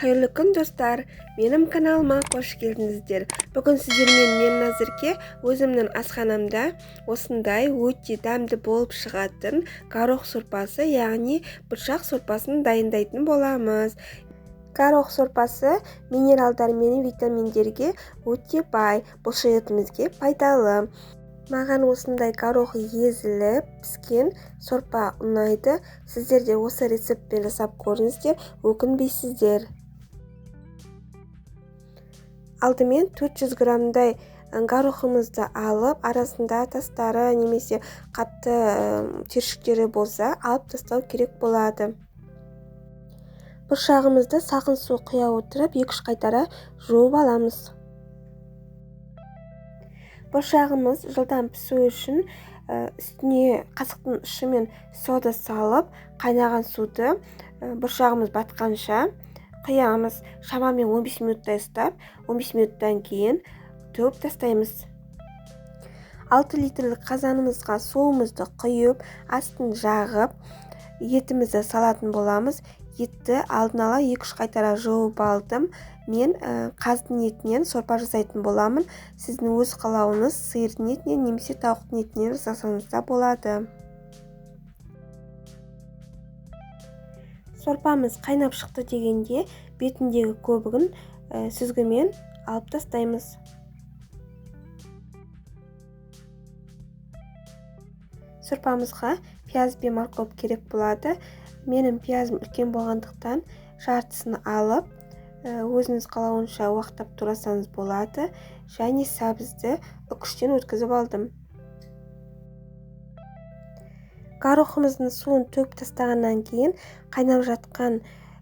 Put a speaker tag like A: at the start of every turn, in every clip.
A: Қайырлы күн, достар! Менің каналыма қош келдіңіздер. Бүгін сіздермен мен Назерке өзімнің асханамда осындай өте дәмді болып шығатын горох сорпасы, яғни бұршақ сорпасын дайындайтын боламыз. Горох сорпасы минералдар мен витаминдерге өте бай, бұлшықетімізге пайдалы. Маған осындай горох езіліп піскен сорпа ұнайды. Сіздер де осы рецептпен жасап көріңіздер, өкінбейсіздер. Алдымен 400 граммдай горохымызды алып, арасында тастары немесе қатты түйіршіктері болса, алып тастау керек болады. Бұршағымызды салқын су құя отырып, 2-3 қайтара жуып аламыз. Бұршағымыз жылдам пісу үшін үстіне қасықтың ұшымен сода салып, қайнаған суды бұршағымыз батқанша құямыз. Шамамен 15 минуттай ұстап, 15 минуттан кейін төгіп тастаймыз. 6 литрлік қазанымызға суымызды құйып, астын жағып, етімізді салатын боламыз. Етті алдын ала 2-3 қайтара жуып алдым. Мен қаздың етінен сорпа жасайтын боламын. Сіздің өз қалауыңыз, сиырдың етінен немесе тауықтың етінен жасасаңыз да болады. Сорпамыз қайнап шықты дегенде бетіндегі көбігін сүзгімен алып тастаймыз. Сорпамызға пияз бен морковь керек болады. Менің пиязым үлкен болғандықтан жартысын алып, өзіңіз қалауынша уақтап турасаңыз болады. Және сәбізді үкіштен өткізіп алдым. Горохымыздың суын төгіп тастағаннан кейін қайнап жатқан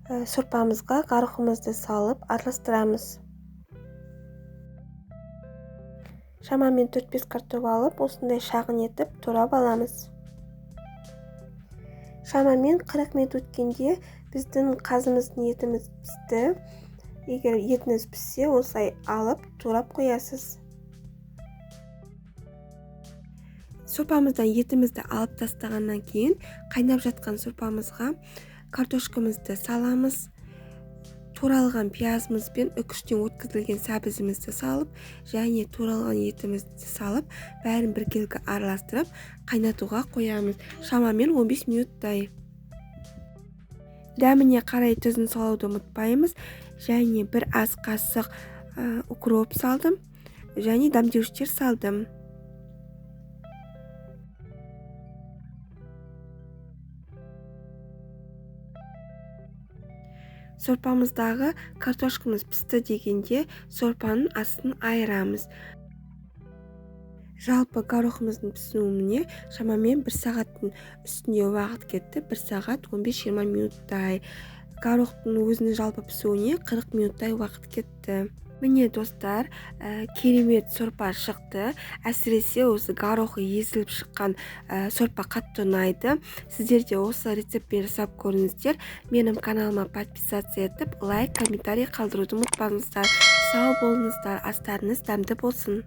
A: сорпамызға горохымызды салып араластырамыз. Шамамен 4-5 картоп алып, осындай шағын етіп турап аламыз. Шамамен 40 минут өткенде біздің қазымыздың етіміз пісті. Егер етіңіз піссе, осылай алып турап қоясыз. Сорпамыздан етімізді алып тастағаннан кейін қайнап жатқан сорпамызға картошкамызды саламыз. Туралған пиязымыз бен үкіштен өткізілген сәбізімізді салып, және туралған етімізді салып, бәрін біркелкі араластырып, қайнатуға қоямыз. Шамамен 15 минуттай. Дәміне қарай тұзын салуды ұмытпаймыз. Және бір ас қасық укроп салдым, және дәмдеуіштер салдым. Сорпамыздағы картошкамыз пісті дегенде сорпаның астын айырамыз. Жалпы горохымыздың пісуіне шамамен 1 сағаттың үстінде уақыт кетті, 1 сағат 15-20 минуттай. Горохтың өзінің жалпы пісуіне 40 минуттай уақыт кетті. Міне достар, керемет сорпа шықты. Әсіресе осы горохы езіліп шыққан сорпа қатты ұнайды. Сіздер де осы рецептпен жасап көріңіздер. Менің каналыма подписаться етіп, лайк, комментарий қалдыруды ұмытпаңыздар. Сау болыңыздар, астарыңыз дәмді болсын.